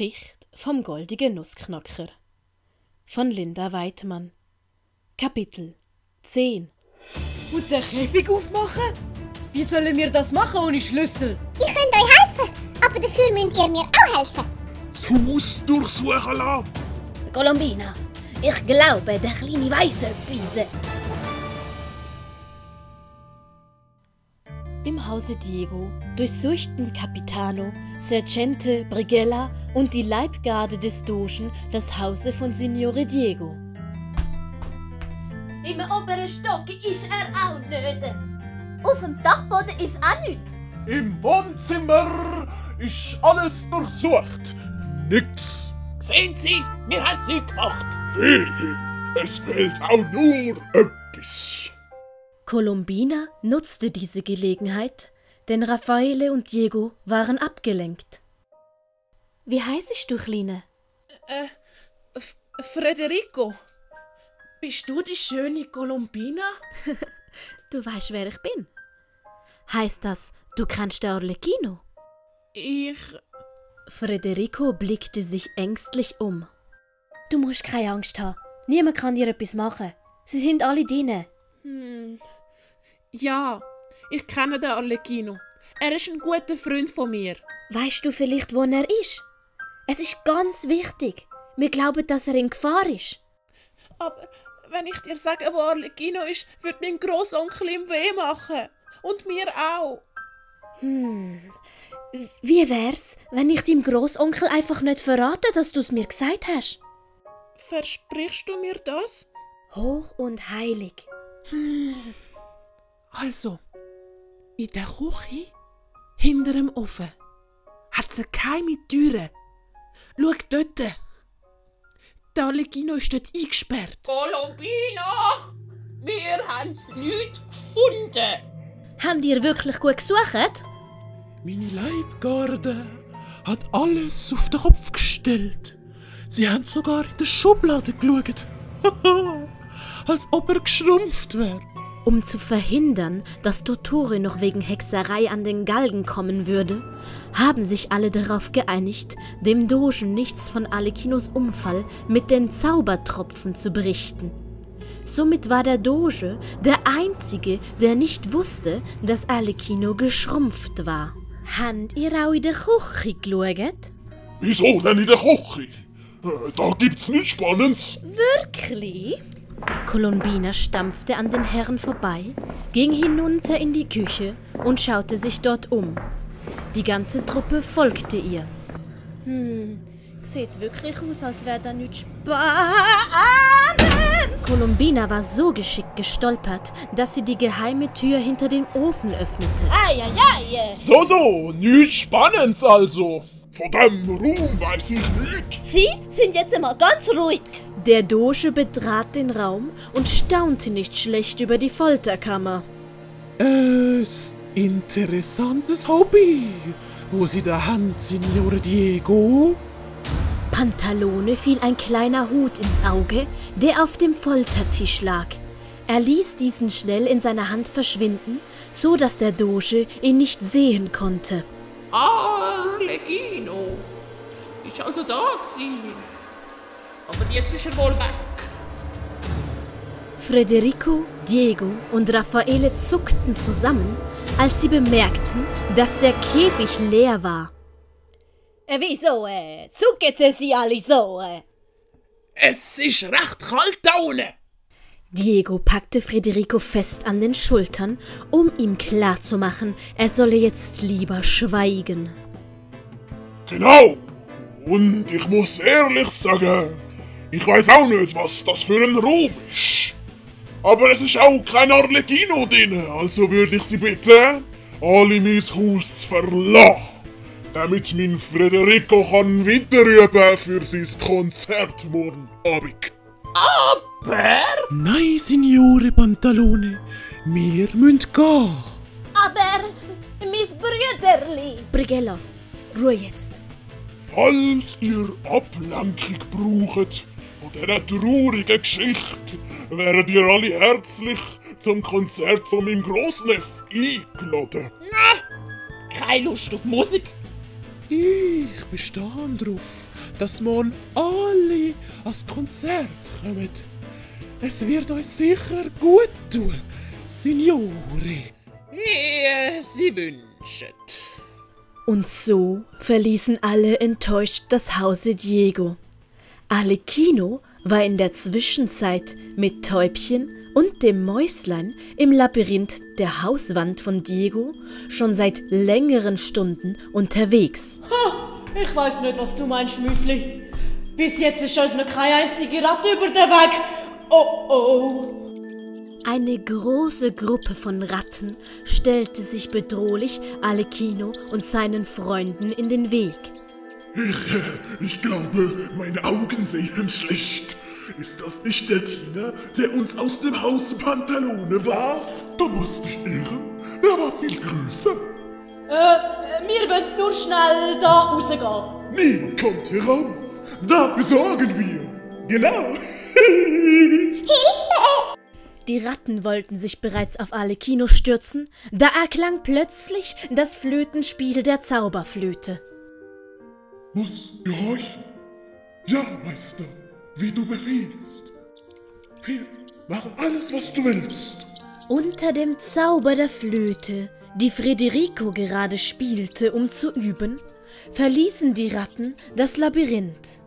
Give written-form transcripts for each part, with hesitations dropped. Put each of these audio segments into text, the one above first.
Geschichte vom goldigen Nussknacker von Linda Weidmann. Kapitel 10. Und den Käfig aufmachen? Wie sollen wir das machen ohne Schlüssel? Ich könnte euch helfen, aber dafür müsst ihr mir auch helfen. Das Haus durchsuchen lassen. Colombina, ich glaube, der Kleine weiss etwas. Im Hause Diego durchsuchten Capitano, Sergente Brigella und die Leibgarde des Dogen das Hause von Signore Diego. Im oberen Stock ist er auch nicht. Auf dem Dachboden ist auch nichts. Im Wohnzimmer ist alles durchsucht. Nix. Sehen Sie, wir haben nichts gemacht. Es fehlt auch nur etwas. Colombina nutzte diese Gelegenheit, denn Raffaele und Diego waren abgelenkt. »Wie heisst du, Kleine?« Federico. Bist du die schöne Colombina? »Du weißt, wer ich bin. Heißt das, du kennst den Arlecchino?« Federico blickte sich ängstlich um. »Du musst keine Angst haben. Niemand kann dir etwas machen. Sie sind alle deine.« Ja, ich kenne den Arlecchino. Er ist ein guter Freund von mir. Weißt du vielleicht, wo er ist? Es ist ganz wichtig. Wir glauben, dass er in Gefahr ist. Aber wenn ich dir sage, wo Arlecchino ist, wird mein Grossonkel ihm weh machen. Und mir auch. Wie wär's, wenn ich deinem Grossonkel einfach nicht verrate, dass du es mir gesagt hast? Versprichst du mir das? Hoch und heilig. Also, in der Küche, hinter dem Ofen, hat es eine geheime Türe. Schau dort. Der Arlecchino ist dort eingesperrt. Colombina, wir haben nichts gefunden. Habt ihr wirklich gut gesucht? Meine Leibgarde hat alles auf den Kopf gestellt. Sie haben sogar in der Schublade geschaut. Als ob er geschrumpft wäre. Um zu verhindern, dass Dottore noch wegen Hexerei an den Galgen kommen würde, haben sich alle darauf geeinigt, dem Dogen nichts von Arlecchinos Unfall mit den Zaubertropfen zu berichten. Somit war der Doge der Einzige, der nicht wusste, dass Arlecchino geschrumpft war. Habt ihr auch in der Küche geschaut? Wieso denn in der Küche? Da gibt's nichts Spannendes. Wirklich? Colombina stampfte an den Herren vorbei, ging hinunter in die Küche und schaute sich dort um. Die ganze Truppe folgte ihr. Sieht wirklich aus, als wäre da nichts Spannendes. Colombina war so geschickt gestolpert, dass sie die geheime Tür hinter dem Ofen öffnete. So, nichts Spannendes also. Von dem Raum weiss ich nicht. Sie sind jetzt immer ganz ruhig. Der Doge betrat den Raum und staunte nicht schlecht über die Folterkammer. Interessantes Hobby. Wo Sie da haben, Signore Diego? Pantalone fiel ein kleiner Hut ins Auge, der auf dem Foltertisch lag. Er ließ diesen schnell in seiner Hand verschwinden, so dass der Doge ihn nicht sehen konnte. Arlecchino ist also da gewesen. Aber jetzt ist er wohl weg. Federico, Diego und Raffaele zuckten zusammen, als sie bemerkten, dass der Käfig leer war. Wieso? Zucken Sie alle so? Es ist recht kalt da unten. Diego packte Federico fest an den Schultern, um ihm klarzumachen, er solle jetzt lieber schweigen. Genau. Und ich muss ehrlich sagen, ich weiß auch nicht, was das für ein Raum ist. Aber es ist auch kein Arlecchino drin, also würde ich Sie bitten, alle mein Haus zu verlassen, damit mein Federico kann weiterüben für sein Konzert morgen Abend. Nein, Signore Pantalone, wir müssen gehen. Aber mein Brüderli. Brigella, Ruhe jetzt. Falls ihr Ablenkung braucht von dieser traurigen Geschichte, wären ihr alle herzlich zum Konzert von meinem Grossneff eingeladen. Keine Lust auf Musik. Ich bestehe darauf, dass morgen alle ans Konzert kommen. Es wird uns sicher gut tun, Signore. Wie Sie wünschen. Und so verließen alle enttäuscht das Hause Diego. Arlecchino war in der Zwischenzeit mit Täubchen und dem Mäuslein im Labyrinth der Hauswand von Diego schon seit längeren Stunden unterwegs. Ich weiß nicht, was du meinst, Müsli. Bis jetzt ist uns noch keine einzige Ratte über den Weg. Oh. Eine große Gruppe von Ratten stellte sich bedrohlich Arlecchino und seinen Freunden in den Weg. Ich glaube, meine Augen sehen schlecht. Ist das nicht der Diener, der uns aus dem Haus Pantalone warf? Da musst dich irren. Der war viel größer. Wir wollen nur schnell da rausgehen. Niemand kommt hier raus. Dafür sorgen wir. Genau. Die Ratten wollten sich bereits auf Arlecchino stürzen, da erklang plötzlich das Flötenspiel der Zauberflöte. Muss gehorchen. Ja, Meister, wie du befiehlst. Wir machen alles, was du willst. Unter dem Zauber der Flöte, die Federico gerade spielte, um zu üben, verließen die Ratten das Labyrinth.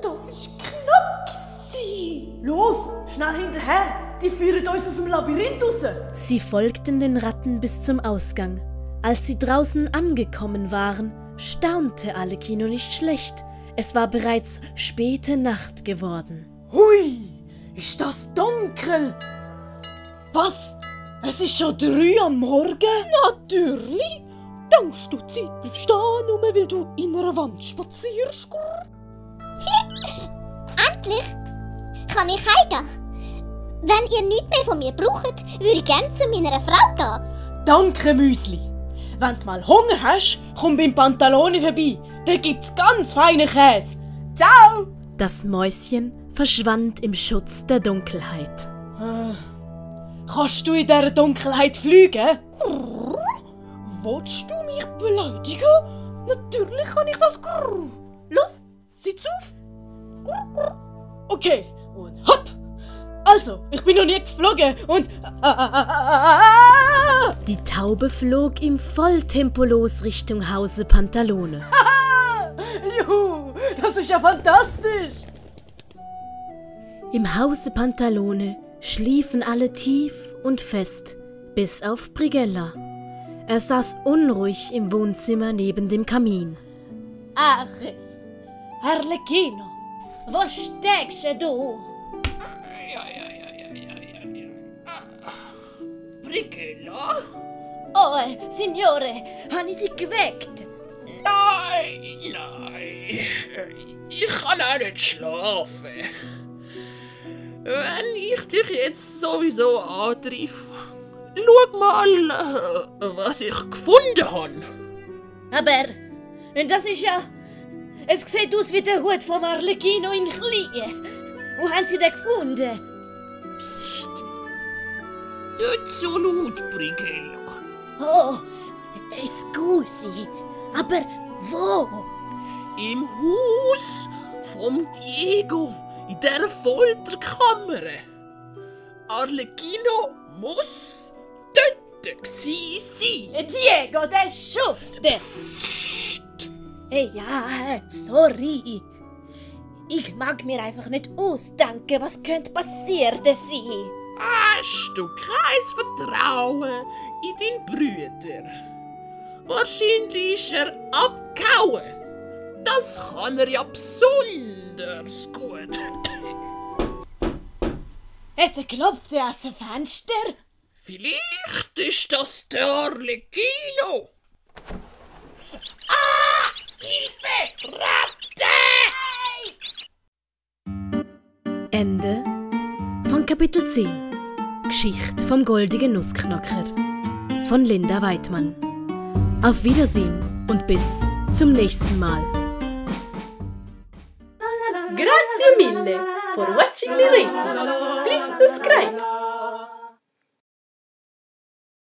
Das ist knapp gewesen. Los, schnell hinterher. Die führen uns aus dem Labyrinth raus. Sie folgten den Ratten bis zum Ausgang. Als sie draußen angekommen waren, staunte Arlecchino nicht schlecht. Es war bereits späte Nacht geworden. Hui, ist das dunkel? Was? Es ist schon 3 am Morgen? Natürlich. Denkst du, die Zeit bleibt stehen, nur weil du in einer Wand spazierst? Endlich kann ich heimgehen. Wenn ihr nichts mehr von mir braucht, würde ich gerne zu meiner Frau gehen. Danke, Müsli. Wenn du mal Hunger hast, komm beim Pantalone vorbei. Da gibt's ganz feinen Käse. Ciao! Das Mäuschen verschwand im Schutz der Dunkelheit. Kannst du in dieser Dunkelheit fliegen? Willst du mich beleidigen? Natürlich kann ich das. Los, sitz auf. Okay, und hopp! Also, ich bin noch nie geflogen und... Die Taube flog im Volltempo los Richtung Hause Pantalone. Juhu, das ist ja fantastisch! Im Hause Pantalone schliefen alle tief und fest, bis auf Brigella. Er saß unruhig im Wohnzimmer neben dem Kamin. Ach, Arlecchino, wo steckst du? Brigella? Oh, Signore, habe ich Sie geweckt? Nein. Ich kann auch nicht schlafen. Wenn ich dich jetzt sowieso antreffe, schau mal, was ich gefunden habe. Aber das ist ja... Es sieht aus wie der Hut von Arlecchino in Klein. Wo haben Sie den gefunden? Psst. Nicht so laut, Brigella. Oh, scusi. Aber wo? Im Haus vom Diego, in dieser Folterkammer. Arlecchino muss dort gewesen sein. Diego, der Schufte. Psst. Hey, ja, sorry. Ich mag mir einfach nicht ausdenken, was könnte passieren sein. Hast du kein Vertrauen in deinen Brüder? Wahrscheinlich ist er abgehauen. Das kann er ja besonders gut. Es klopft aus dem Fenster. Vielleicht ist das der Arlecchino. Hilfe! Ratte! Ende von Kapitel 10. Geschichte vom goldigen Nussknacker von Linda Weidmann. Auf Wiedersehen und bis zum nächsten Mal. Grazie mille for watching the lesson. Please subscribe.